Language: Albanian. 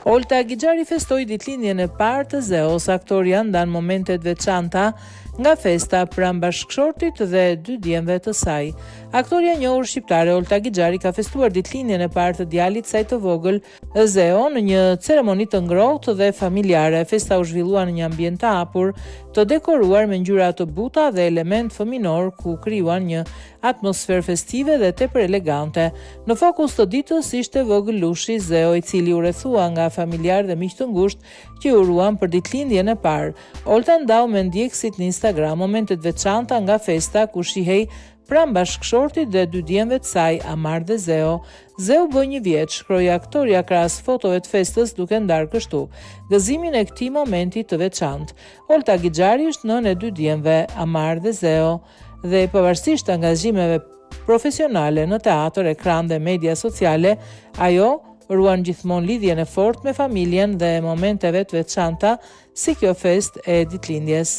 Olta Gixhari festoi ditëlindjen e parë të Zeos, aktorja ndan momente të veçanta nga festa pranë bashkëshortit dhe dy djemve të saj. Aktorja e njohur shqiptare Olta Gixhari ka festuar ditëlindjen e parë të djalit të saj të vogël, Zeo, në një ceremoni të ngrohtë dhe familjare. Festa u zhvillua në një ambient të hapur, të dekoruar me ngjyra të buta dhe elementë fëminorë ku krijuan një Atmosferë festive dhe tepër elegante. Në fokus të ditës ishte vogëlushi Zeo, i cili u rrethua nga familjarë dhe miq të ngushtë që i uruan për ditëlindjen e parë. Olta ndau me ndjekësit në Instagram momente të veçanta nga festa ku shihej pranë bashkëshortit dhe dy djemve të saj, Amar dhe Zeo. Zeo u bë një vjeç, shkroi aktorja krahas fotove të festës duke ndarë kështu gëzimin e këtij momenti të veçantë. Olta Gixhari është nënë e dy djemve, Amar dhe Zeo. Dhe pavarësisht angazhimeve profesionale në teatër, ekran dhe media sociale, ajo ruan gjithmonë lidhjen e fortë me familjen dhe momenteve të veçanta si kjo festë e ditëlindjes.